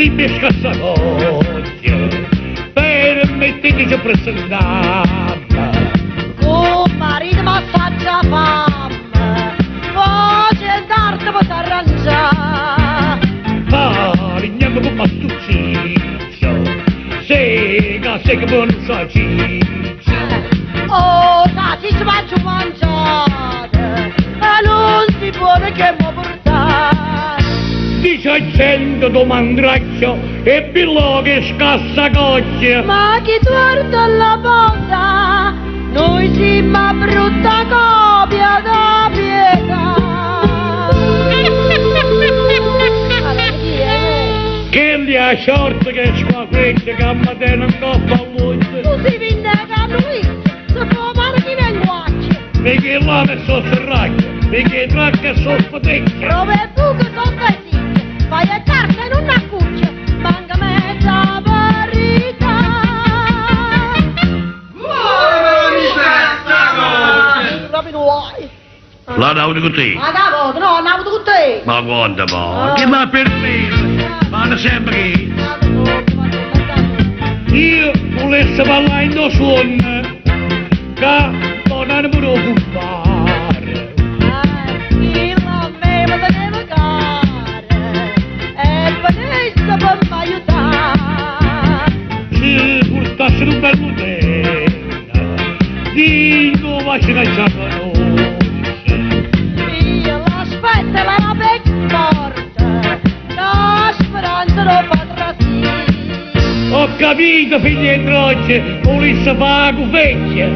simme 'e scassacocchie, permetteteci presentammo. Cu marito m'assaggia 'a famme, po' cient'arte pe s'arrangià. Farignammo comm' a stu ciccio, sega sega pe nu saciccio. 'O saciccio m'aggio mangiato e nun si buono che m'o purtà. Dice 'a gente do Mandracchio e billo che scassacocchie. Ma chi tuorto la posa, noi siamo a brutta copia da pietà. Chella è 'a sciorta che squafrecchia che me tene 'ncoppa all'uocchio. Tu si vinneca a Luigi, se fa male chi ne guacchia. Perché là ne so serracchio, perché tracca so fatecchia. Prove e buche sono pesicchie, fai a carta e non accucchia, manca mezza verità. Proprio tu vuoi. L'hanno avuto con te? Ma cavolo, no, hanno avuto con te. Ma quando ma? Che mi ha permesso? Vanno sempre che. Io volessi parlare in do suono, che non hanno preoccupare. Chi la me mi teneva cara, e venisse per m'aiutare. Se portassero un bel modello, dico ma ce ne già conosce. Io l'aspetto e la per morta, la speranza non fa trasire. Ho capito, figlia di croce, volesse fare la vecchia.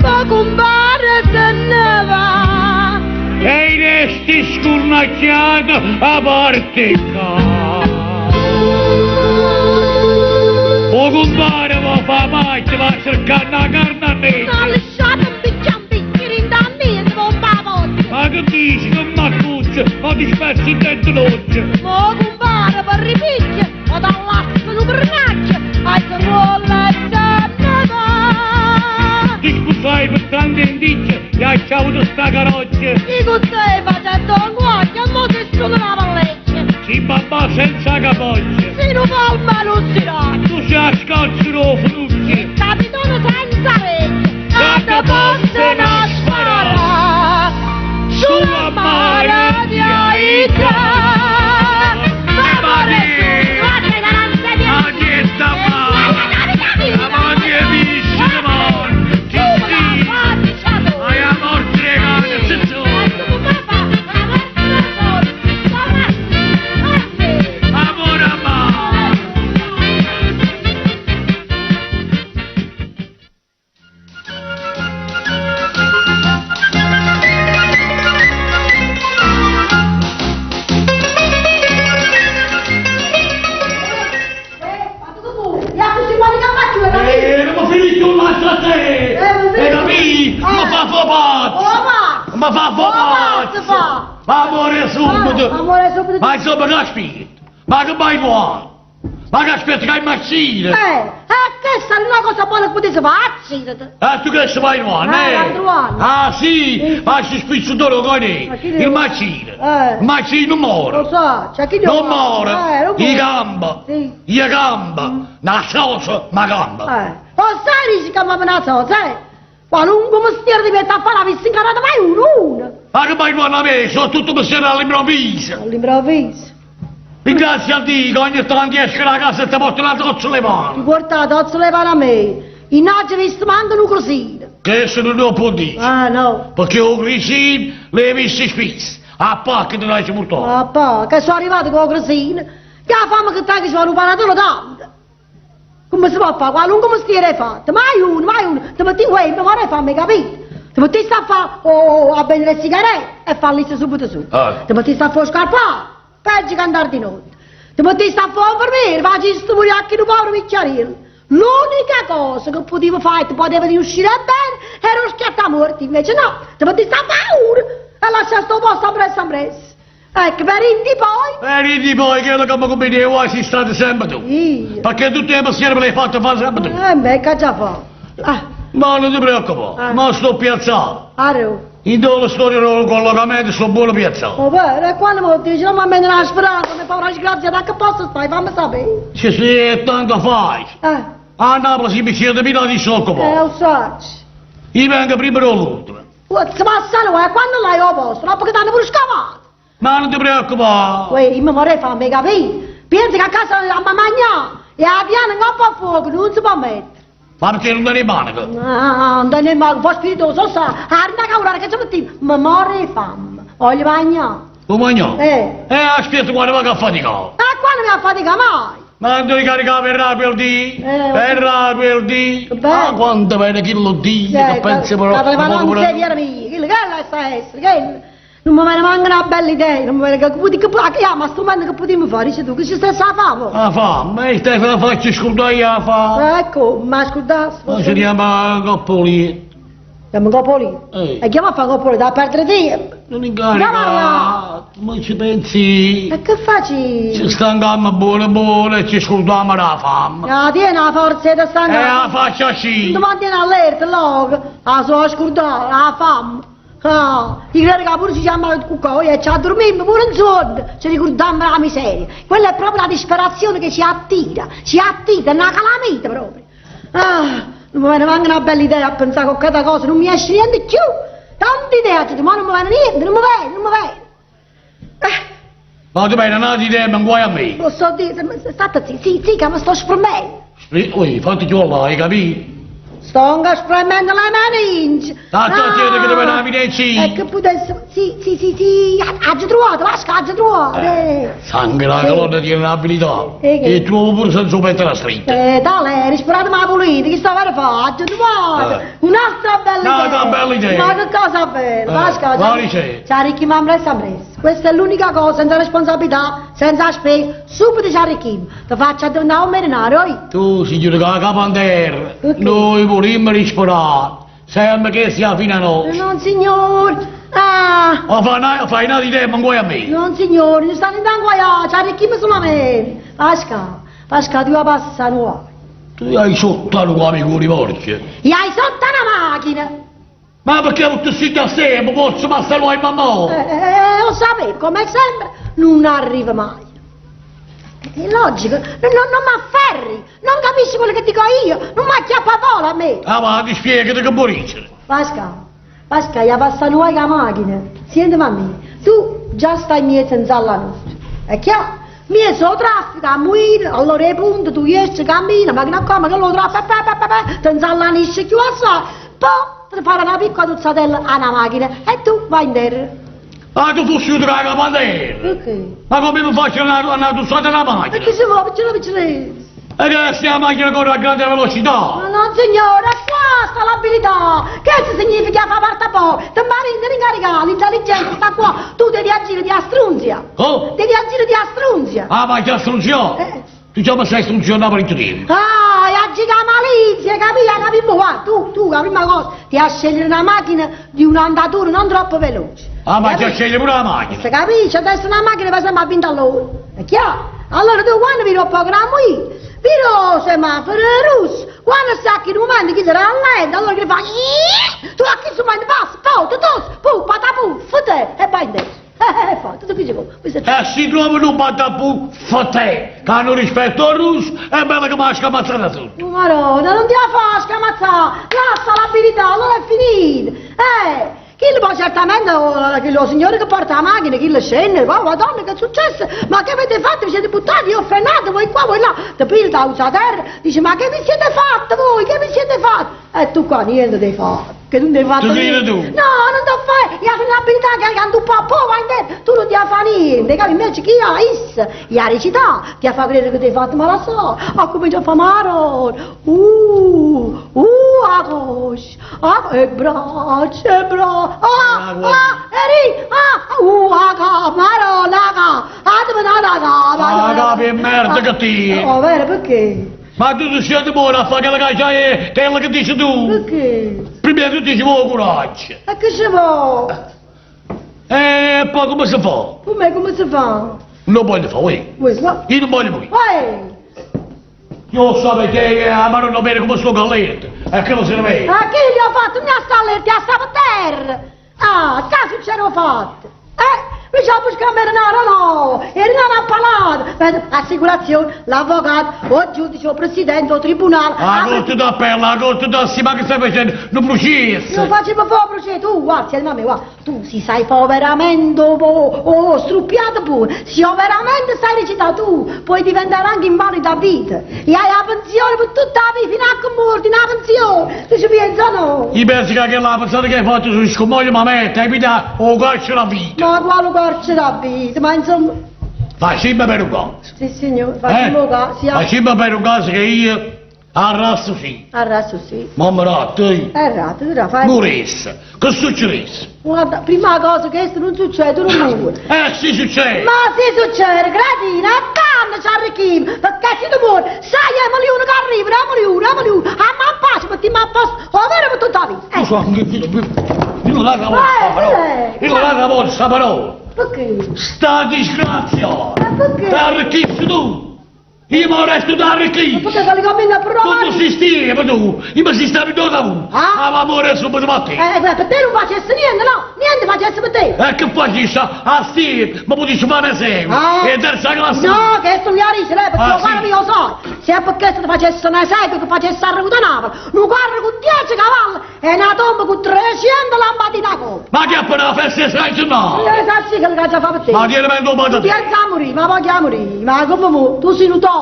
Ma compare se ne va. E i resti scurnacchiati a parte qua. O compare va fa macchia, va a cercare una carne a Sta me. lisciata un picchian picchirin da niente, bomba voce. Ma che dici, che m'accuccia, ma ti spezzi in dentro l'occhio. Ma compare per ripicchia, o dall'acqua su pernacchia, ai se vuole se ne va. Ti scusai per tante indizie e hai avuto sta caroccia. Chi con te facendo un guacchio, mo si sono la pallecchia. Si babà senza capoccia. Si non fa il male non si racchia. Tu sei a scalzo do frutti. Capitano senza vecchia, Quando quando possono sparare sulla mare di Aita. Hai a morte regale, Amore amore. Eh, non mi finito un mazzo a te! Eh, capì? Mi fa fopazzo! Mi fa fopazzo! Ma amore subito! Amore subito! Ma insomma, che aspetta? Ma che vai buono? Ma che aspetta che impazzire? Eh, questa è una cosa buona che potete fare, Ah, tu che stai vai buono, Eh, eh? l'altro anno. Ah, sì! Ma si spizzatore con Ma chi il deve- macino! Eh. Il macino muore! Lo so, c'è chi Non muore! Eh, non I muore. gamba! Sì. I gamba! Una sosa, ma gamba! Eh, lo sai dici che mi ha sai? Qualunque mestiere ti mette a fare la vista incarnata, vai uno, uno. Ma che vai buono a me? Sono tutto mestiere all'improvviso! All'improvviso. Ringrazio a Dio che ogni tanto esce da casa e ti porta una tozza alle Ti mani. porta la tozza le pane a me. In oggi visto mando un crosino. Che se non lo può dire. Ah, no. Perché o grisino le hai viste spizze. A pacca te l'hai portato. Ah, poi, che sono arrivato con il crosino. Che la fame che te che sono un panatore tanto. Come si può fare? Qualunque mestiere hai fatto. Mai uno, mai uno. Ti metti qui, ma non hai fame, capito? Ti metti a fare, oh, a vendere le sigarette e falli subito su. Ah. Ti metti a fare scarpare, peggio che andare di notte. Ti metti a fare infermiere, facesti morire anche un povero vecchiarello. L'unica cosa che potevo fare e ti poteva riuscire bene era lo schiattamorti, invece no, ti metti a paura e lasciare sto posto a presso a presso. Ecco, per indi poi... E ridi poi che che mi conviene, voi sei stato sempre tu. Io. Perché tutte le mestiere me le hai fatte fare sempre tu. Eh beh, che già fa? Ah, Ma non ti preoccupare, Ah. ma sto piazzato. arro. In la storia del collocamento sto buono piazzato. Oh, vero, e quando mi dice, non mi mette una speranza, mi fa una sgrazia, da che posto stai, fammi sapere. Ci sei tanto facile. A Napoli si mi prima di socco. Lo so. Io vengo prima dell'ultimo. Oh, si passa lui, quando l'hai al posto, dopo che t'hanno pure scavato. Ma non ti preoccupare. Uè, io mi vorrei farmi capire. Pensi che a casa la mangiare e la piana in coppa a fuoco non si può mettere. Ma perché non te ne manica? No, non ne manco, un po' spiritoso, sa. Arna caurare che ci metti, mi muore fame. Voglio mangiare. Vuoi mangiare? Eh. Aspetta quando vado a faticare. Ma quando mi a fatica mai? Ma non ti ricaricare per quel dì, per quel dì. Che bello. Ah, quanto bene chi lo dia, che pensi però. Che non sei viene mia, che è sta essere, che non mi viene manco una bella idea, non mi viene che che che ma strumento che potremmo fare, dici tu, che ci stai a fare? La fame, e te la faccio scordare la fame. Ecco, ma scordassi. Ma ci andiamo a Coppoli. Andiamo a Coppoli? E chiama a fare Coppoli, da perdere tempo. Non incarica, ma ci pensi? E che facci? Ci stanchiamo buona buona e ci scordiamo la fame. Ah, tieni la forza di stancare. E la faccia sì. Non ti mantieni allerta, là, la sua scordare, la fame. Ah, io credo che pure ci chiama il cucco e ci addormimmo pure in sonno, ci ricordiamo la miseria. Quella è proprio la disperazione che ci attira, ci attira, è una calamita proprio. Ah, non mi viene manco una bella idea a pensare a questa cosa, non mi esce niente più. Tante idee, ma non mi viene niente, non mi viene, non mi viene. Ma tu bene, non idea, ma guai a me. Lo so dire, state sì, sì, sì, che mi sto spremendo. Ui, fatti giù là, hai capito? Sto spremendo la meninge. Ah, tu chiedi che dove la meninge? E che potesse... Sì, sì, sì, sì, ha già trovato, Vasca, ha già trovato. Sangue, la colonna tiene un'abilità. E tu pure senza mettere la scritta. Tale, risparate ma pulita, che sta a fare? Ha già trovato. Un'altra bella idea. Un'altra bella idea. Ma che cosa bella, Vasca. Ci arricchiamo a presto. Questa è l'unica cosa, senza responsabilità, senza spese, subito ci arricchiamo. Ti faccio diventare un milionario, Tu, signore, con la capa in terra, noi volimmo risparare, sempre che sia fino a noi. Non, signor. Ah. O fai una idea, ma guai a me. Non, signore, non stanno in guai, ci arricchiamo solamente. Pasca, Pasca, tu passa nuova. Tu hai sotto la amico di. E hai sotto una macchina. Ma perché tu sei da sempre, posso passare a mamma? Lo sapevo, come sempre, non arriva mai. È logico, non mi afferri, non capisci quello che dico io, non mi acchiappa a vola a me. Ah, ma ti spiego che puoi dicere. Pasca, Pasca, gli passa nuova la macchina. Senti, mamma, tu già stai in mezzo in sala notte. È chiaro? Mezzo traffico, a muina, allora è punto, tu esci, cammina, macchina qua, ma che lo traffico, ti insallanisci più assai, poi ti fai una piccola tuzzatella a una macchina e tu vai in terra. Ah, tu fossi un drago bandiera! Perché? Ma come mi faccio una tuzzata alla macchina? Perché si muove, ce la piccina. E che sia macchina corre a grande velocità! Ma no signore, qua sta l'abilità! Che significa fa parte poi? Ti mari in incaricare, l'intelligenza sta qua, tu devi agire di astrunzia! Oh? Devi agire di astrunzia! Ah, ma che astrunzia? Tu già mi stai strunzionando per il tempo! Ah, e aggi la malizia, capì? Capì? Guarda, tu, la prima cosa, ti a scegliere una macchina di un'andatura non troppo veloce. Ah, ma ti a scegliere pure la macchina! Se capisci, adesso una macchina va sempre a 20 all'ora, è chiaro? Allora tu quando vi un programma io, vi semaforo russo, quando stacchi un momento che sarà lento, allora che fa, tu a chi su momento passa, poi, tu tu, pu, patapu, fute, e vai in destra. Fa, tutto qui E si trova un patapu, fute, che hanno rispetto al russo, è bello che mi ha scamazzato tutto. Madonna, non ti la fa scamazzare, lascia l'abilità, allora è finita. Chi poi certamente, lo signore che porta la macchina, chi lo scende, oh, madonna che è successo? Ma che avete fatto? Vi siete buttati, io ho frenato, voi qua, voi là, ti piglia, usa terra, dice ma che vi siete fatto voi? Che vi siete fatto? E tu qua niente ti fatto, che tu non hai fatto Tu niente. tu? No, non ti fai, io ho l'abilità che hanno un po', poi vai in terra, tu non ti fai niente, capi? Invece chi ha is, gli ha recitato, ti ha fatto credere che ti hai fatto, ma la so, ha cominciato a fare marone, a coscia, ah, e braccia, e braccia, ah, ah, eri, ah, ah, ca, marone, ca, ah, dove na, ca, Ah, capi, e merda che ti... Oh, vero, perché? Ma tu ti sei buono a fare quella che c'hai, quella che dici tu. Perché? Prima di tutto ci vuole coraggio. E che ci vuole? E poi come si fa? Come, come si fa? Non voglio fare, uè. Questo? Io non voglio morire. Uè! Io so perché a me non bene come sto galletto. E che lo se ne vede. Ma che gli ho fatto? Mi sta allerta, sta per terra. Ah, ccà succede 'o fatto! Eh, mi ci abbuscammo 'e denaro no! 'E denaro a palate! Assicurazione, l'avvocato, 'o giudice, 'o presidente, 'o tribunale... 'A corte d'appello, 'a corte d'assise, ma che stai facendo? Nu processo! Non faccio fare processo, tu guarda, sienti a me, guarda, tu si sai fa veramente 'o, o, o struppiato pure, si veramente sai recitare tu, puoi diventare anche invalido a vita e hai la pensione per tutta la vita, fino a che muori, una pensione, tu ci pensi o no? Io penso che quella pensata che hai fatto su scommoglio ma mette, hai vita 'o carcere a vita. Ma quale carcere a vita, ma insomma... Facimmo per un caso. Sì signore, facimmo eh? caso. Facimmo per un caso che io Arrasso sì. Arrasso sì. Mo' ratto io. È ratto, tu la fai. Muresse. Che succedesse? Guarda, prima cosa che questo non succede, tu non muori. Si succede. Ma si succede, cretino, e tanto ci arricchimo, perché se tu muori, sai è milione che arriva, è milione, è milione, a ma pace, mettiamo a posto, o vero per tutta la vita. Eh. Io non la voglio parola. Io non la voglio sta parola. Perché? Sta disgrazia. Ma perché? Ti arricchisci tu. Io mi resto da arricchire. Ma perché che li cammina a provare? Tutto sistema tu. Io mi sistemi da tu. Ah? Ma amore subito a te. Eh, per te non facesse niente, no? Niente facesse per te. E che facessi? Ah sì, ma potessi fare esempio. Ah. E terza classe. No, che sto mi dice lei, perché Ah, lo guarda sì. io so. Se è perché se ti facesse un esempio che facesse arrevuto Napoli, un carro con 10 cavalli e una tomba con 300 lampadine a coppa. Ma che appena la festa è senza no? Eh, sai che cazzo fa per te? Ma tieni per dopo Tu pensi a morire, ma voglio morire, ma come mu? Tu sei un toro.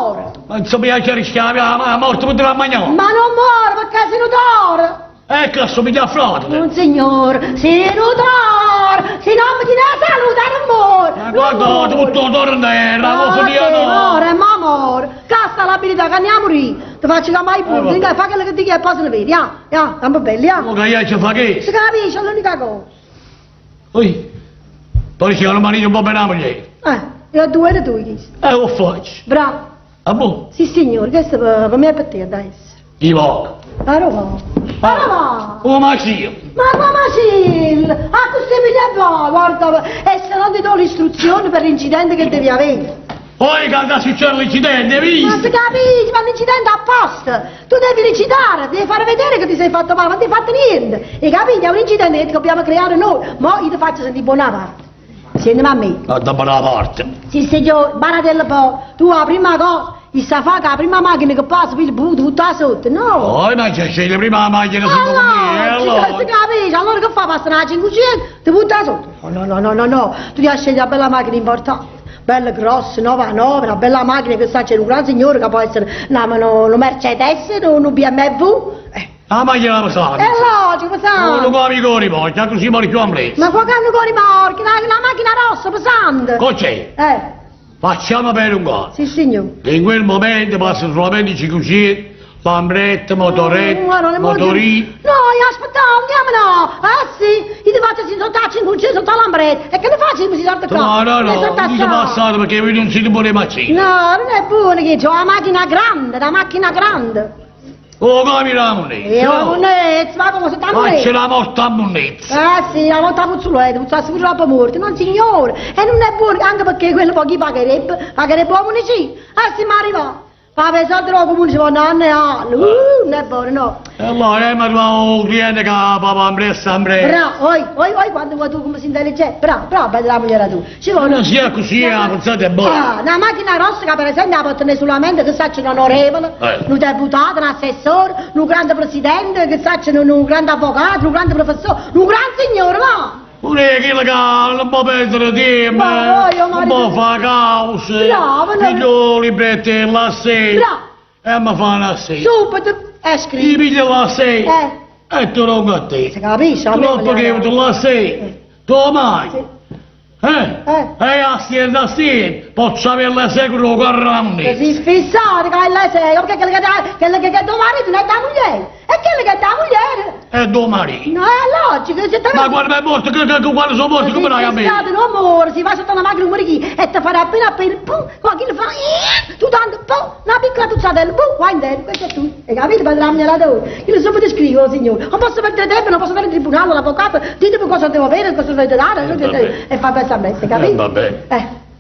Ma insomma io ci rischiamo, la morte potrà mangiare. Ma non muore perché sei un toro. Ecco, assomiglia a frate. Non signore, sei un toro. Se non mi ti dà salute non muore. Ma guarda, tutto toro in terra, Ma lo che no. muore, ma muore. Casta l'abilità che andiamo a morire. Ti faccio chiamare i punti, vabbè. fa quello che ti chiedo e poi se ne vedi, ya, ya, tanto belli, ya. Ma che io ci fa che? Si capisce, è l'unica cosa. Oi, poi c'è un marito un po' per la moglie. Io due e tu, chi? Lo faccio. Bravo. Ah, boh, Sì, signore, questo per, per me e per te, dai. chi va? A Roma. A Roma. Oh, ma sì. Ma come sì? A così mi va, guarda, e se non ti do l'istruzione per l'incidente che devi avere. Poi quando succede l'incidente, hai Ma si visto? capisce, ma l'incidente apposta. Tu devi recitare, devi fare vedere che ti sei fatto male, ma non ti hai fatto niente. E capito? È un incidente che dobbiamo creare noi. Ma io ti faccio sentire buona parte. Senti a me. Ah, da buona parte. Sì, signor, baratella po'. Tu la prima cosa, il sa fa che la prima macchina che passa, poi il butto, butta sotto. No. Poi ma c'è sceglie prima la macchina secondo me, Allora, allora. si capisce, allora che fa? Passa una 500, ti butta sotto. No, no, no, no, no, no, tu devi scegliere una bella macchina importante, bella grossa, 9 a 9, una bella macchina che sa c'è un gran signore che può essere una, una, una Mercedes, un BMW. La macchina la pesante. È logico, Non pesante. lo amico rimorchio, così muori più a me. Ma qua che hanno con rimorchi, la, la macchina rossa, pesante. Cos'è? Facciamo per un caso. Sì signore. Che in quel momento passa solamente 500, lambretta, motoretta, Guarda, le mogli- motorino. No, io aspettavo, andiamo no. Ah sì, io ti faccio si sotto a 500 sotto la lambretta. E che ne faccio se si sotto qua? No, no, Ne no, sotto non passato perché voi non siete buone maccine. No, non è buono che c'ho la macchina grande, la macchina grande. Oh, come la monnezza? E la monnezza, ma come si sta Faccio la morte a monnezza. Ah sì, la volta puzzoletta, puzzasse pure troppo morto. Non signore, e non è buono, anche perché quello poi chi pagherebbe? Pagherebbe la municipio. Ah sì, ma arriva. Ma per soldi no, comune ci vanno anni e anni. Non è buono, no. E allora, mi arriva un cliente che papà ambressa, ambressa. Bravo, oi, oi, oi, quando vuoi tu come si intelligente. Bravo, bravo, bella la moglie tu. Ci vuole. Non sia così, la puzzata è buona. Ah, una macchina rossa che per esempio la può tenere solamente che sa c'è un onorevole, un deputato, un assessore, un grande presidente, che sa c'è un grande avvocato, un grande professore, un gran signore, va! Pure quello che non può perdere tempo, Ma io, non può marito- fare cause. Bravo, no. Piglio libretti la sera. Bravo. E mi fa una sera. Subito, e Ti scrivi. piglio la sera. Eh. E te lo a te. Si capisce? A me Troppo me che le- tu la sera. Tu mai. Sì. Eh? Eh. E a sera a sera. Posso avere la sera con il carro Che si fissate che lei sei, perché quello che da, quello che, che tuo marito non è da moglie, e quello che è da moglie, E tuo marito. no è logico, se te Ma quando è morto, che, che, quando sono morto, come l'hai a me? Fissato, non muore, si va sotto una macchina muore chi e ti farà appena appena, pum, qua chi lo fa, tu tanto, pum, una piccola tuzzatella, pum, qua in terra, questo è tu, hai capito? Padre la mia tua. Io lo subito scrivo, signore, non posso perdere tempo, non posso andare in tribunale, l'avvocato, ditemi cosa devo avere, cosa dovete dare, vabbè. e fa pensa a me, hai capito? Vabbè.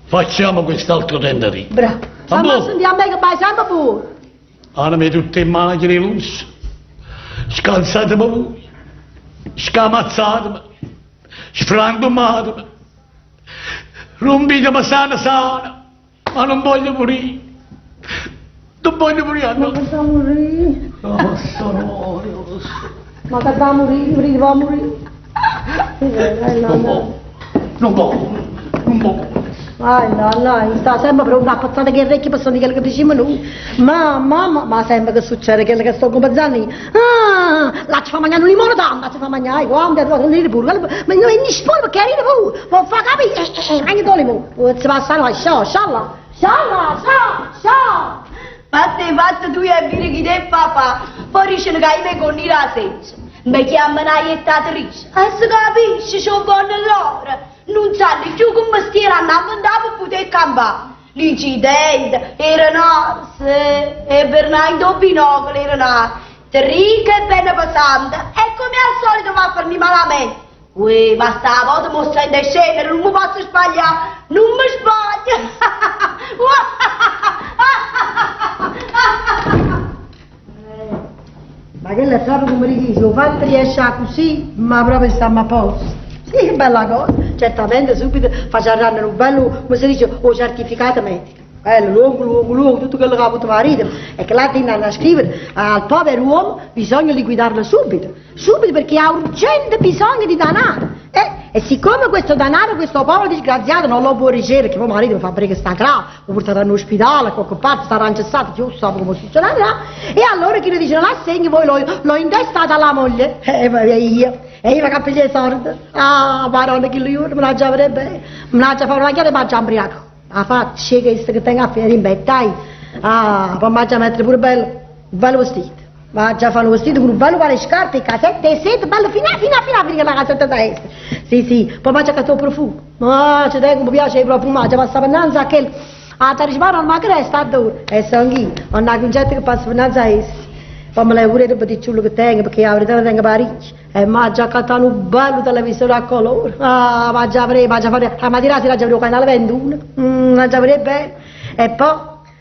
Facciamo quest'altro tentativo. Bravo. Ma Fammi boh. sentire a me che vai sempre pure. Hanno tutte in macchine di lusso. Scansatemi voi. Scamazzatemi. Sfrantumatemi. Rumpitemi sana sana. Ma nun voglio murì. Nun voglio murì Ma no. che sta murì? Non posso, no, non posso. Ma che sta murì? Murì, va a morì. Non può. Non può. Non può. Ah, no, no, sta sempre pronto a passare che orecchie per sentire quello che diciamo noi. Ma, ma, ma sembra che succede quello che sto pensando io. Ah, là ci fa mangiare un limone tanto, ci fa mangiare, quando è arrivato lì pure, ma noi non si può perché arriva pure, può far capire, mangia due limoni. Si passa no, sciò, scialla, scialla, sciò, sciò. Fatte, fatte tu e vedi chi te papà, poi dicono che io mi con la senza. Mi chiamano a iettatrice, e si capisce, c'ho buono loro. Non sanno più come mestiere hanno inventato per poter campare. L'incidente era no, e Bernardo binocolo era no. Ricca e bene pesante, e come al solito va a farmi malamente. Uè, ma stavolta mi sento scendere, non mi posso sbagliare, non mi sbaglio. Ma quella è proprio come dici, se lo fatto riesce a così, ma proprio stiamo a posto. Sì, che bella cosa. Certamente subito faranno un bello, come si dice, un certificato medico. Bello, lungo, lungo, lungo, tutto quello che ha avuto marito. E che là hanno a scrivere, al povero uomo bisogna liquidarlo subito. Subito perché ha urgente bisogno di denaro. E siccome questo denaro, questo povero disgraziato non lo può ricevere, che poi marito mi fa vedere che sta grave, lo porterà in ospedale, a qualche parte, starà ingessato, io so come succederà. E allora chi le dice l'assegno, voi lo, lo intestate alla moglie. E poi io. E io vado a pigliare i soldi. Ah, madonna, che lui me la già avrebbe. Me la già fa una chiave e mi già imbriaco. La faccia che che tengo a fare in dai. Ah, poi mi già mettere pure bello, bello vestito. Ma già fanno vestito con un bello quale scarpe, casette e sete, bello fino a fino a fino a finire la casetta da est. Sì, sì, poi mangia che profumo. Ma c'è tengo, mi piace il profumo, già passa per a che a Tarismano non ma che sta dove. E sono io, ho una concetta che passa per a est. Poi me le pure il peticciullo che tengo, perché la verità tengo parecchi. E ma già cattato un bello televisore a colore. Ah, ma già avrei, ma già fare, la mattina sera già avrei il canale 21. Ma già avrei bene. E poi,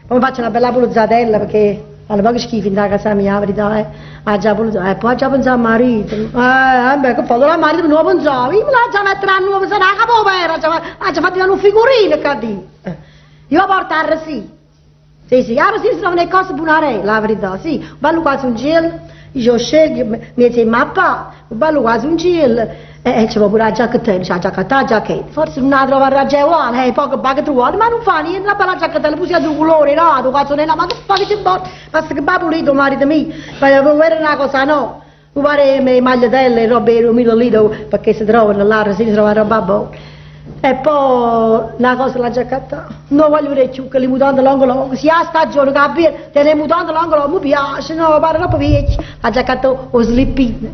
poi mi faccio una bella pulizzatella perché alle poche schifo in casa mia, la verità, eh. Ma già pulizzato. E poi già pensavo al marito. Beh, che fa? Allora il marito non lo pensavo. Io me la già metterò a nuovo, sarà capo già, ha già fatto un figurino, che Io porto a Rosì. Sì, sì, a Rosì si trovano le cose buone, la verità, sì. Bello quasi un gel, io scelgo, mi dice mappa, bello quasi un gel. E ci va pure la giacchettella, c'è la giacchetta, la giacchetta. Forse non la trova a uguale, poco che trovare, ma non fa niente, una bella giacchettella, pure sia due colori, no, due calzone, ma che fa che ci importa? Basta che va pulito, marito mio, ma per una cosa no. Mi pare le magliatelle, robe, 2000 lire, perché si trovano là, si trova roba buona. E poi una cosa l'ha già cattata. Non voglio vedere più che le mutande longo longo. Si ha stagione, capire, le mutande longo longo, mi piace, no, pare troppo vecchio. Ha già cattato lo slippino.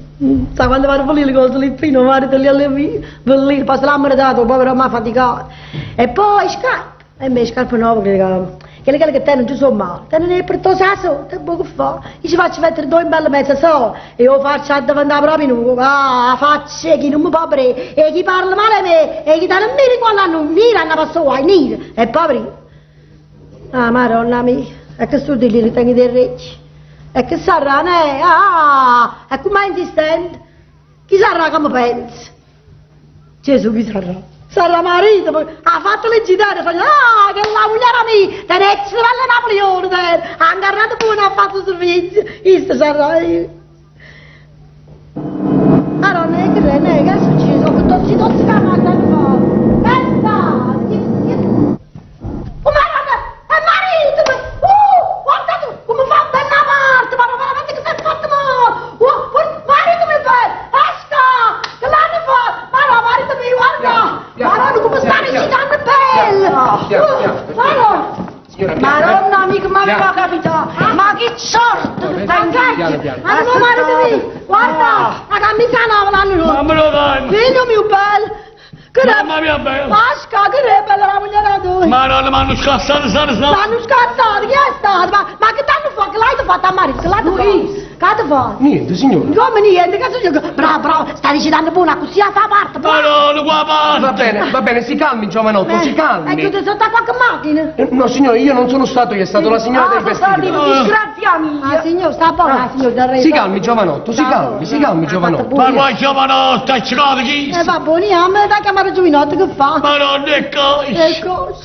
Sa quando vanno a con lo slippino, marito lì alle mie, bellino, poi se l'ha meritato, povero mi ha faticato. E poi scarpe. E me scarpe nuove, che quelle che te non ci sono male, te non è per tosaso, te poco fa. Io ci faccio mettere due belle mezze sole e io faccio a diventare proprio nuovo. Ah, faccio chi non mi può aprire, e chi parla male a me, e chi dà non mira quando hanno mira, hanno passato a nera, e poveri. Ah, madonna mia, e che sto di lì, tengo dei ricci. E che sarà, ne? Ah, e come è insistente? Chi sarà come pensa? Gesù, chi sarà? Sarà marito, ha fatto le gitane, fa, ah, che la moglie mia, te ne bella Napoleone, te, ha ingarrato buono, ha fatto servizio, questo sarà io. Allora, è che ne, che è successo? Che tossi tossi che mi hanno fatto. Aspetta, oh, madonna, è marito, oh, guarda tu, come fa bella parte, ma veramente che si è fatto male, oh, marito mi fa, esca, che l'hanno fatto, ma no, marito mi guarda, Madonna, come sta recitando bello! Madonna! Madonna, amico, ma aveva capito! Ma che sorte che stai in Ma no, marito mio, guarda, la camicia nuova l'hanno rotta! Mamma lo dai! Figlio mio bello! Che Mamma mia bella! Pasca, che è bella la moglie tua! Madonna, mi hanno scassato, sana, sana! L'hanno scassato, chi è stato? Ma, ma che t'hanno fatto? Che l'hai fatto a marito? Che l'hai fatto? Che ti fa? Niente, signora. Come niente, che succede? Bravo, bravo, stai recitando buono, così a fa parte. Ma no, qua Va parte. bene, va bene, si calmi, giovanotto, si E calmi. chiude sotto a qualche macchina. No, signora, io non sono stato io, è stata la signora Ah, del sono stati vestito. disgrazia Ah, mia. signor, sta buona, signor del re. Si calmi, giovanotto, si calmi, si calmi, giovanotto. Ma qua giovanotto, è ciccato chi? Eh, va buono, a me da chiamare giovinotto che fa? Ma non è così. Ecco.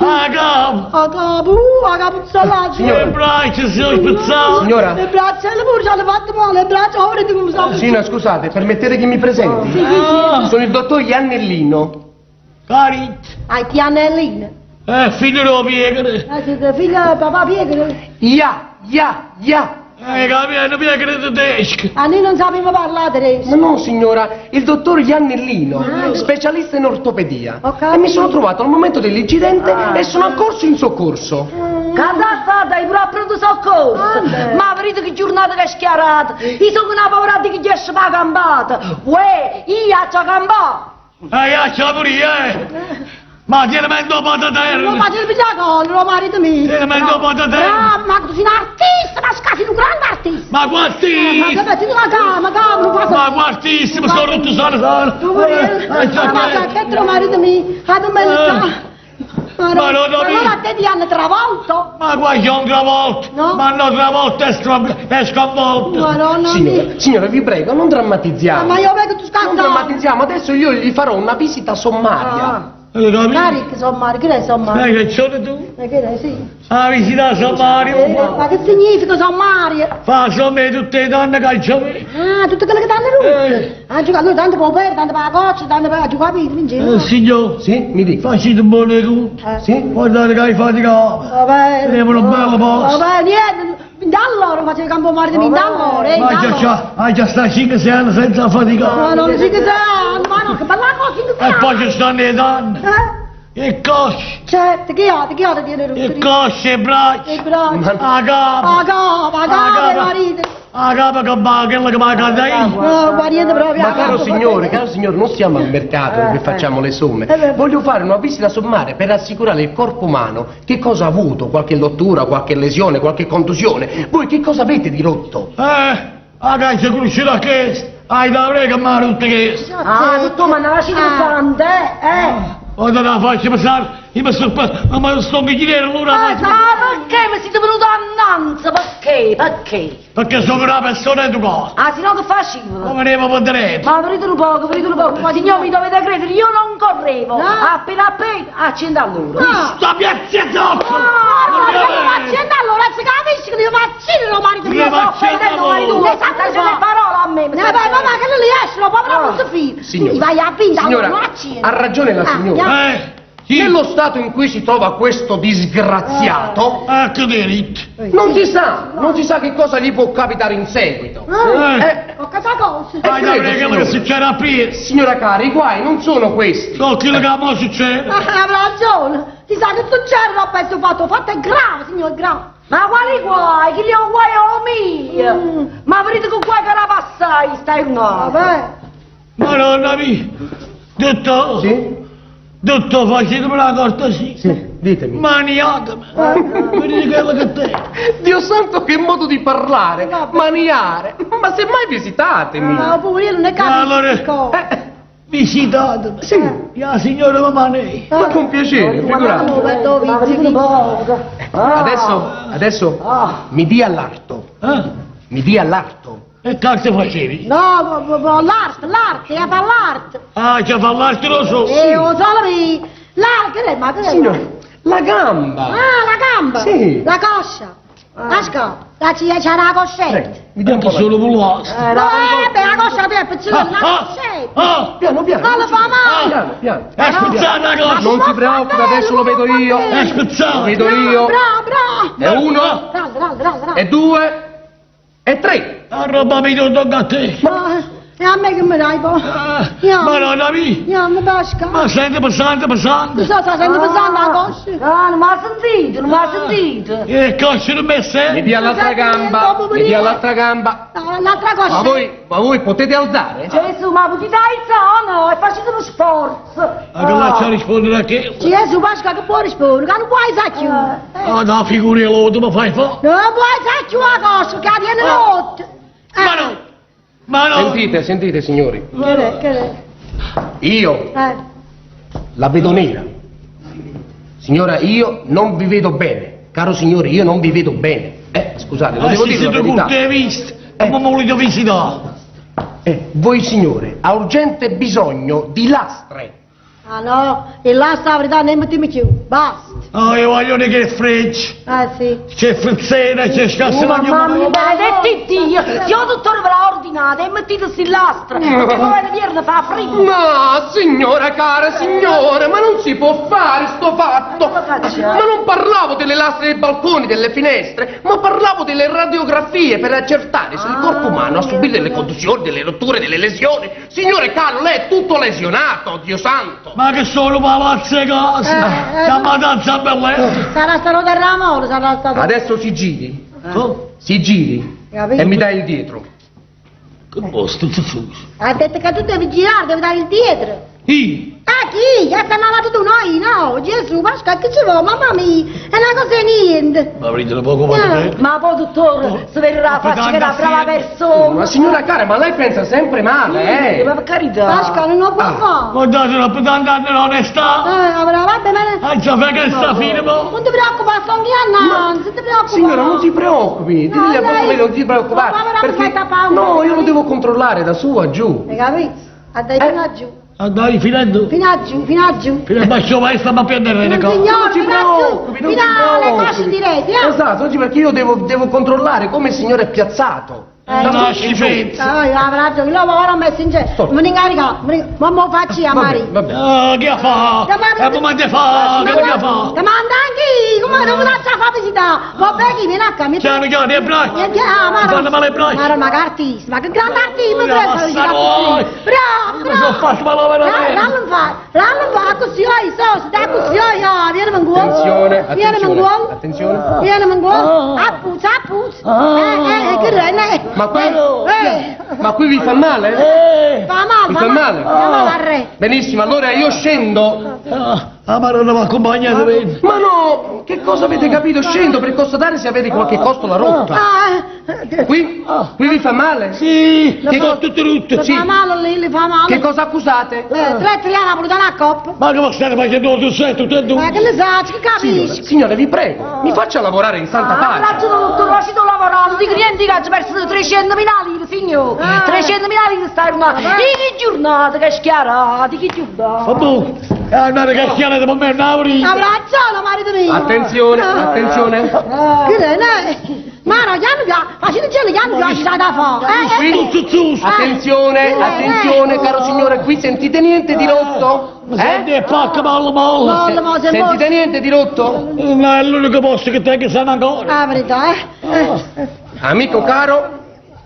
A capo. A capo, a capo salato. Signora. Le braccia si sono spezzate. Signora. Le braccia, le pure ci hanno fatto male, le braccia, ora di come sta. Signora, scusate, permettete che mi presenti? Ah, Sono il dottor Iannellino. Carit. Ai tianellina. Figlio lo piegare. Siete figlio papà piegare. Ia, ia, ia. Capito, piegare tedesco. A noi non sappiamo parlare adesso. Ma no, signora, il dottor Iannellino, specialista in ortopedia. Ho capito. E mi sono trovato al momento dell'incidente e sono accorso in soccorso. Cosa fa? Dai, pure a pronto soccorso. Vabbè. Ma vedete che giornata che è schiarata. Io sono una paura di chi esce per la gambata. Uè, io a gambata. Io c'ho pure io, eh. Ma tieni mento un po' da Non terra. faccio il pigliacolo, marito mio. Tieni mento un po' da terra. Bravo, ma tu sei un artista, ma sei un grande artista. Ma Ma guardissimo. che ti la cama, cama, non fa Ma guardissimo, sono rotto solo solo. Tu vuoi? Ma che te marito mio? Ah, tu me lo sa. Ma Ma non ho allora visto. te ti hanno travolto? Ma qua c'è un travolto. No. Ma no, travolto è è sconvolto. Madonna Signora, mia. signora, vi prego, non drammatizziamo. Ma io vedo tu Non scattare. drammatizziamo, adesso io gli farò una visita sommaria. Hai capito? Carica, sommario, che è sommario? Che c'ho tu? Ma che è, sì. A visita sommario. Ma che significa sommario? Fa somme tutte le donne che c'ho. Ah, tutte quelle che danno lui. Ah, gioca lui tanto per bere, tanto per la coccia, tanto per giocare, in giro. Signor, Sì, mi dica. facete un buon conto. Sì? Guardate che hai faticato. Vabbè. Teniamo un bello posto. Vabbè, niente. Da allora facevo campo marito, da allora, Ma da già, allora. già, hai già sta 5-6 anni senza Ma faticare. non si che sa, ma no, che bella cosa che E poi ci stanno le donne. Eh? E cosce, Certo, che ha, che ha da dire e cosce, e braccia. E braccia. A capo, A capo, a capo, capo. marito. a capo che va, quello che va a casa No, guarda proprio. Ma a caro capo, signore, caro signore, non siamo al mercato che facciamo le somme. beh. Voglio fare una visita sommaria per assicurare il corpo umano che cosa ha avuto, qualche rottura, qualche lesione, qualche contusione. Voi che cosa avete di rotto? A caccia crucina che hai da prega ma tutte che. Ah, tutto ma non lasci tante, eh. Guarda la faccia passare, io mi sto ma sto mi chiedere allora. Ah, perché mi siete venuti annanzi? Perché? Perché? Perché sono una persona educata. Ah, se no che facevo? Come ne potrei? Ma venite un poco, venite un poco. Ma signor, mi dovete credere, io non correvo. No. Appena appena, accenda allora. No. Sta piazza zocco! Ma vaccina allora, si capisce che io vaccino marito Io mio. vaccino voi. Ne sa State le parole a me. mi Ne state vai, ma che non riesce, lo povero non si fida. Signora, Ti vai a pinta, signora, allora vaccino. ha ragione la Ah, signora. ya. Sì. Nello stato in cui si trova questo disgraziato, Ecco diritto. non si sa, non si sa che cosa gli può capitare in seguito. Ah, Eh, Ho capito cosa. Vai da credo, prega signora. che succede a Pies. Signora cara, i guai non sono questi. So quello che mo succede. Ah, ha ragione. Ti sa che succede dopo questo fatto. Fatto è grave, signore, è grave. Ma quali guai? Chi li ho guai ho mio? Ma vedete che guai che la passai, stai un Vabbè. Madonna mia. Dottor. Sì? Dottor, facetemi una cortesia. Sì, ditemi. Maniatemi. Vedete quello che te. Dio santo, che modo di parlare, maniare. Ma semmai visitatemi. Ma pure io non è capisco. Allora- Visitatemi. Sì, La signora mi mani. ma con piacere, figurati. Adesso, adesso mi dia l'arto. Eh? Mi dia l'arto. E cazzo facevi? No, l'arte, l'arte, è fa l'arte. Ah, c'è fa l'arte lo so. E lo so, l'arte, che è, ma che è? Signora, la gamba. Ah, la gamba. Sì. La coscia. La sca. La c'è c'è la coscetta. Prego, mi dia un po' Anche la... solo vulasto. No, beh, la coscia te è pezzulla, la Ah, coscetta. ah, Piano, piano. Non lo fa male. Piano, piano. è spezzata la coscia. Non si preoccupi, adesso lo vedo io. È spezzata. Lo vedo io. Bravo, bravo. È uno, Bravo, bravo, bravo, bravo. è due, è tre. Ha rubato tutto a te. Ah, E a me che mi dai poi? Ah, Io. Madonna mia. Io mi pesca. Ma sente pesante, pesante. Mi sto sentendo pesante la coscia. Ah, non mi ha sentito, non mi ha sentito. E coscia non mi Mi sente. dia l'altra gamba, mi dia l'altra gamba. No, l'altra coscia. Ma voi potete alzare? Gesù, ma potete alzare o no? E facete uno sforzo. Ma che lascia rispondere a che? Gesù, Pasca, che può rispondere? Che non puoi sa più. Ah, da figura l'auto mi fai fare? Non puoi fare più una cosa, perché la tieni rotta. Ma no! Ma no! Sentite, sentite signori, Che è, che è? io Eh. la vedo nera. Signora, io non vi vedo bene. Caro signore, io non vi vedo bene. Scusate, lo Ah, devo si dire la siete verità. tutte viste! Come mi volete visitare? Voi signore, ha urgente bisogno di lastre. Ah no, e là sta la verità, non mettiamo più. Basta. Ah, io voglio che freccia! Eh sì. C'è frizzera, c'è Oh, scassinaglio. mamma mia, benedetti Dio! Io dottore ve l'ho ordinata e mettete sti lastre, perché poi la vierna fa freddo. Ma signora cara, signora, ma non si può fare sto fatto! Ma come facciamo? Ma non parlavo delle lastre dei balconi, delle finestre, ma parlavo delle radiografie per accertare se il corpo umano ha subito delle contusioni, delle rotture, delle lesioni. Signore caro, lei è tutto lesionato, Dio santo! Ma che sono palazzi e case! Chiamata Zambelletta! Sarà stato del ramore, sarà stato... Adesso si giri, Oh, si giri Capito? e mi dai il dietro. Che posto ti fuso? Ha detto che tu devi girare, devi dare il dietro. Io? Ah chi? Che sei malato tu? No, io no. Gesù, Pascal, che ci vuole? Mamma mia, è una cosa di niente. Ma prendere poco quanto te. Ma poi dottore, si vede la faccia che è una brava persona. Ma signora cara, ma lei pensa sempre male, eh? Ma per carità. Pascal, non lo può fare. Guardate, non potete andare nell'onestà! Allora, vabbè, ma... Ah, già fai che sta fine, mo! Non ti preoccupare, sto anche innanzi, non ti preoccupare. Signora, non si preoccupi, No, digli a vostro lei- marito non si preoccupare. Ma povera, Perché... mi fa paura. No, io lo devo controllare da su a giù. Hai capito? A dai fino a giù, Andai finendo? fino a giù, fino a giù. Fino a bacio maestra, ma prendere le Non cose. signor, Non si fino a giù, preoccupi, non fino si alle preoccupi. cosce dirette, eh. Esatto, oggi perché io devo controllare come il signore è piazzato. Eh, Da No, su in giù. schifezza. Ah, io avrò ragione, l'uomo ora ho messo in giro. Mi incarica, ma mo faccio a Va Maria. bene, va bene. Ah, che fa? Ma- E come ti fa? Che che fa? Ti manda anche io, come non faccio a fare visita? Va bene, chi viene a qua, mi Piano piano, e braccia! Vieni, ah, ma Mi fanno male le braccia! Ma ma che artista, ma che grande artista, Oh, mi prendo la la noi! Bravo, Mi sono bravo. fatto male veramente! Lallo fa, lallo fa così, oi, so, sta così, oi, ah, vieni in cuore. Attenzione, Vieni in attenzione, cuore. attenzione. Vieni in cuore. Appuzza, appuzza. Che re, Ma qui, Eh, ma qui vi fa male? Eh! fa male, Vi fa male? Fa male al re. Benissimo, allora io scendo. Ah, ah, ma non mi accompagnate bene! Ma no, che cosa avete capito? Scendo per constatare se avete qualche costola rotta. Ah, eh, Qui? Qui vi fa male? Sì! Che Sono tutto rotto! le Sì. fa male lì, le fa male. Che cosa accusate? Tre tre alla voluta la coppa. Ma come stai facendo tu sei tutto e Ma due? che ne sa, che Signora, capisci? signora, vi prego, mi faccia lavorare in santa Ah, pace. ragione, dottore, ma ci sto lavorando, di clienti che hanno perso 300.000 lire, signore. Ah. 300.000 lire stai una... Di che giornata che schiarata, di che giornata. Ma boh! È andare che schiena di me Nauri! Abbraccialo, marito mio. Attenzione, attenzione. Che ne è? Ma no, chiamo già, facete gelo, chiamo già, ci sta da fare. Qui? Tutto giusto! Attenzione, Eh, attenzione, caro signore, qui sentite niente di rotto? Senti Eh? e pacca ballo ballo! Molla, mo, se Sentite niente di rotto? No, è l'unico posto che tengo sana ancora! Ah, verità, eh. Amico caro,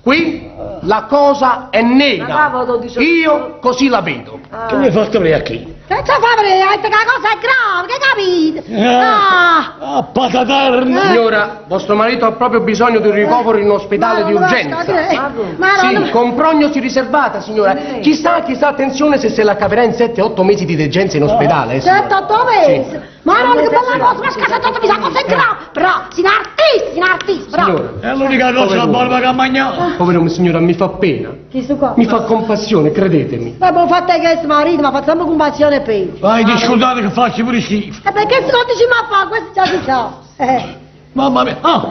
qui la cosa è nera. Ma cavolo, dice- Io così la vedo. Che mi hai fatto venire qui? Che c'è fa vedere? Hai detto che la cosa è grave, che capite? Ah! Ah, pataterna! Signora, vostro marito ha proprio bisogno di un ricovero in ospedale di Ma urgenza. Ma Sì, con prognosi riservata, signora. Chissà, chissà, attenzione se se la caverà in 7-8 mesi di degenza in ospedale. eh, signora. 7-8 mesi. Ma non che bella cosa, ma scusa, 7-8 mesi, la cosa è grave. Bravo, sei un artista, sei un artista, bravo. Signora, È l'unica cosa Povero buona che ha mangiato! povero signora, mi fa pena. Chi sto qua? Mi fa compassione, credetemi. Ma abbiamo fatto che questo marito, ma facciamo compassione per lui. Vai, discusate che faccio pure schifo! E perché se non dici ma fa, questo già si sa. Eh. Mamma mia! Ah!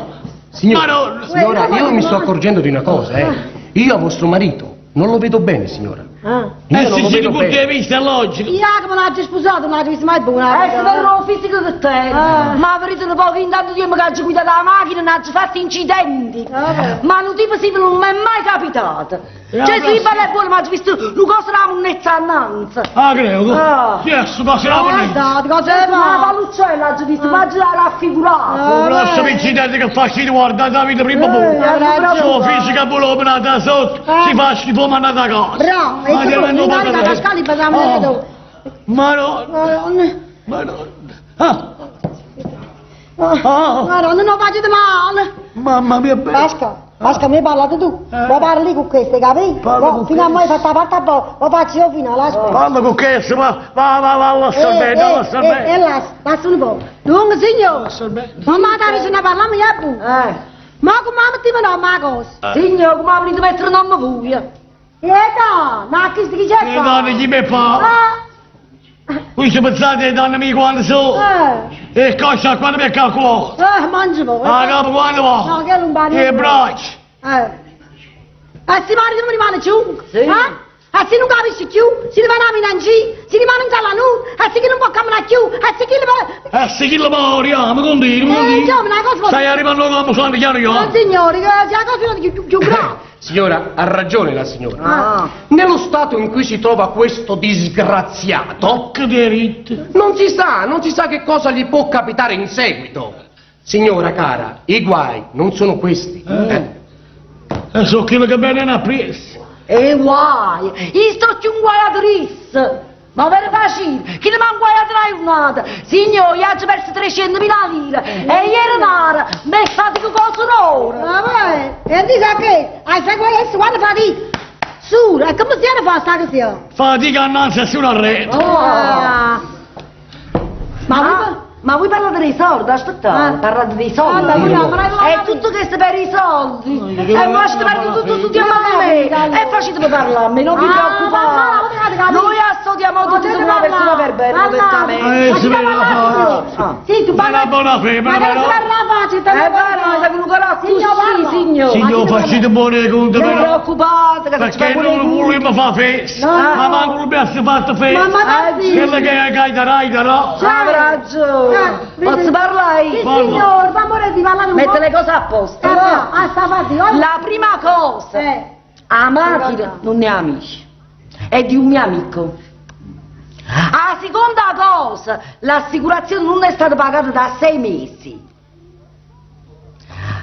Signora, Madonna! signora, io mi sto accorgendo di una cosa, eh. Io a vostro marito non lo vedo bene, signora. Ah. Io Eh non sì, lo sì, vedo di punto di bene. vista è logico! Io che me l'ho già sposato, non l'ho visto mai buona. Eh, se verrò fisico che te. Ah. Ma verità poco, intanto io mi caccio guidare la macchina, non ho fatto incidenti. Vabbè. Ma un tipo simile non mi è mai capitato. Eh, Cioè, ma sì, sì. bello e buono, ma ho visto una cosa da monnezza innanzi. Ah, credo! Ah. Sì, adesso cosa la monnezza? Guarda, cosa Ma la fa? palluccella ho visto, ma già raffigurato. Ah. Il prossimo incidente che faccio guarda la vita prima o poi. Eh, hai ragione. Suo fisica pure menata sotto, si fa schifo mandata a casa. Bravo, e Ma tu ti in rendo carica conto? Pasquale, parliamo Oh. dove. Ma no, Madonna, ma no. Ah. Ah. Madonna, non faccio male. Mamma mia, bella. Pasqua. Pasca, mi hai parlato tu. Ma parli con queste, capito? Parlo Mo, con fino a mo' hai fatto la parte a po', lo faccio io fino alla Parla con questo, ma va, va, va, alla sorbetta, alla E sorbetta. lascia, lascia un po'. Dunque, signore, mamma dai, se ne parliamo io pure. Ma come ti no, ma cosa? Signor, come volete mettere nome voi? E no, ma chi si dice Le donne chi mi fa? Ah, Voi ci pensate le donne mi quando sono? eh, E coscia quando mi calcolo? mangia po'. La capo quando va? No, che non va E braccia. Eh. E si mari non rimane giù. Sì. Eh? E se non capisci più, si rimane a minangi, si rimane in sala nu, e se chi non può camminare più, e se chi le va... E se chi lo moriamo, continua, Eh, continua. insomma, una cosa... Stai arrivando come sono chiaro io. No, signori, che la cosa è più, più grave. Signora, ha ragione la signora. Ah. Nello stato in cui si trova questo disgraziato, Tocca diritto. non si sa, non si sa che cosa gli può capitare in seguito. Signora cara, i guai non sono questi. Eh. E so quello che bene ne ha preso. E guai, io sto più inguaiato Ma per facile, chi ne mi ha inguaiato la giornata? Signore, io ho perso 300.000 lire e ieri nara, mi è stato che cosa ora. Ma vai, e ti sa che, hai sai questo, quando fatica, su, e come si era fatta sta così? Fatica annanzi e su una rete. Ah. Ma Ma, ma voi parlate dei soldi, aspettate, Ah. parlate dei soldi. Ah, beh, no, ma non È tutto questo per i soldi. E voi siete partiti tutto tutti a me. E facetemi parlare a me, non vi Ah, ma preoccupate. no, Noi assodiamo tutti Potete su una persona per bene, parlare. modestamente. Eh, si vede la faccia. Ah. Sì, tu Ma parla. una buona femmina, Ma però. che parla facile, te Eh, guarda, ma quello che Signor, parla. signor. Signor, facite buone conto Non vi però. preoccupate, che se ci Perché fa pure non volevo fare festa. No. Ma manco l'abbiamo fatto festa. Ma ma Eh, sì. Quella che è dai, darà. Ha ragione. Eh, Posso vedi? parlare Sì, io? Parla. signor, ma amore di parlare un Mette po'. le cose a posto. Eh, va, ah, sta fatica. La prima cosa, Eh. la macchina non è amici, è di un mio amico. La seconda cosa, l'assicurazione non è stata pagata da sei mesi.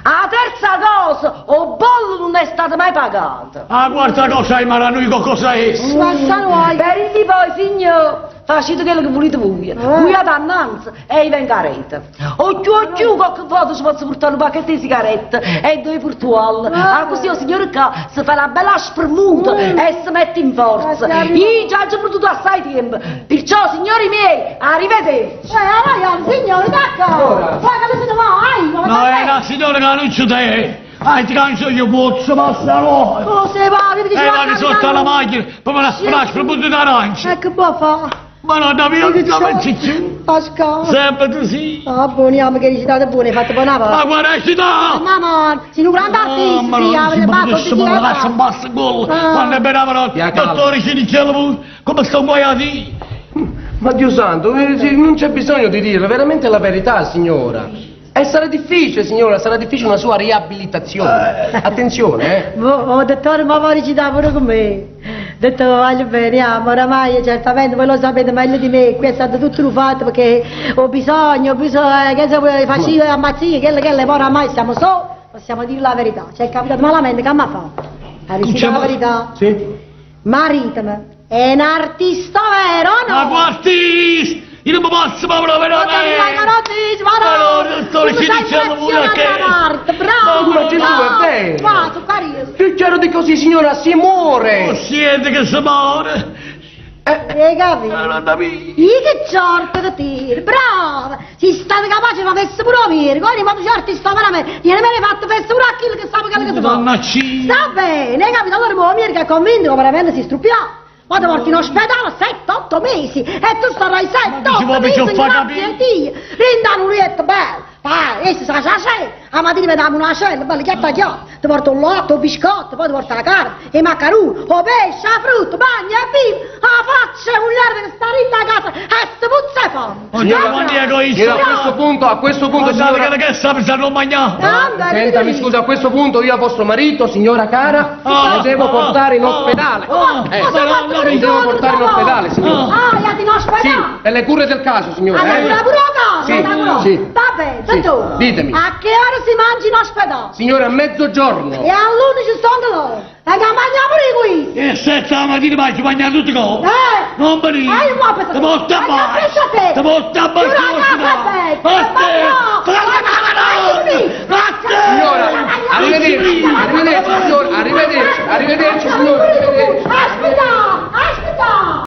La terza cosa, il bollo non è stato mai pagato. La quarta cosa è ma noi con cosa è? Passa noi. Per il poi, signor, facete quello che volete voi. Voi andate innanzi e io vengo a rete. Occhio, occhio, qualche volta ci posso portare un pacchetto di sigarette e due portuali. Ah, così il signore qua si fa una bella spremuta e si mette in forza. Eh, sì, Io già ci ho perduto assai tempo. Perciò, signori miei, arrivederci. Allora, signore, d'accordo. Poi che se ne va, ai, ma No, è una signora che non c'è te. Ah, ti cancio io pozzo, passa noi. Oh, se va, vedi che E va sotto la macchina, poi me la una spremuta d'arancia. Eh, che può fare? Ma non da via di cicciù. Pascal. Sempre così. Ah, buoniamo che recitate buone, hai fatto buona Ma parte. guarda, ci dà! Mamma, sei un grande artista, ma sì, non si avete può fatto adesso tutti ma i lascia basta gol. Ah. Quando è bravo, Ya, calma. dottore ci diceva come sto guaiati. Ma Dio santo, sì, non c'è bisogno di dirlo, veramente la verità, signora. E sarà difficile, signora, sarà difficile una sua riabilitazione. Attenzione, eh. Oh, dottore, ma vuoi recitare pure con me? Detto, voglio bene, ah, ma oramai certamente voi lo sapete meglio di me, qui è stato tutto fatto perché ho bisogno, ho bisogno, che se vuoi facile, ammazzire, che che le oramai siamo soli, possiamo dire la verità. Ci è capitato malamente, che mi fa? A recitare la verità. Sì. Maritami, è un artista vero, no? Ma guardi, io non mi posso ma Ma veramente. non dici, ma Ma no! no, dottore, Tu ci sei diciamo pure che- impressionata d'arte, bravo! Ma Gesù, è bravo. vero. Va, tu carino! Più chiaro di così, signora, si muore. Oh, siete che si muore. Hai capito? Ma non da via. Io che certo che tiro, brava! Si state capace ma fesse pure a me, guarda, ma tu certi sta veramente, gliene me ne fatto fesse pure a quello che sa quello che si fa. Madonna ci. Sta bene, hai capito? Allora mo America è convinto che veramente si struppia. Ma ti porti in ospedale 7-8 mesi e tu starai 7-8 ci vuole mesi più fa grazie capire? a Dio. Rindano un letto bello. Ah, e sa sa sa, la mattina mi danno una cella, bella chiatta chiatta, ti porto un lotto, un biscotto, poi ti porto la carne, i maccaroni, o pesce, la frutta, bagna e vivo, la faccia un lerva che sta in casa e si puzza e fame. Signora, quando è egoista. Signora, a questo punto, a questo punto, Guardate signora... che sta pensando a mangiare. Ah, Senta, mi scusa, a questo punto io a vostro marito, signora cara, Ah, lo devo ah, portare in ah, ospedale. ah, Eh, ma no, no, lo devo portare in ospedale, signora. Ah, gli in ospedale. Sì, per le cure del caso, signora. Allora, eh. pure a casa, Sì, la cura. sì. Va bene, Sì, dottore. ditemi. A che ora si mangia in ospedale? Signora, a mezzogiorno. E all'11 sono loro. E che mangiamo pure qui. E sette la mattina vai, ci mangiare tutti cose. Eh? Non venire. Eh, io mo penso a Ti te. porto a Eh, io bacio. penso a te. Ti porto a bacio. Giuro a casa, beh. Ma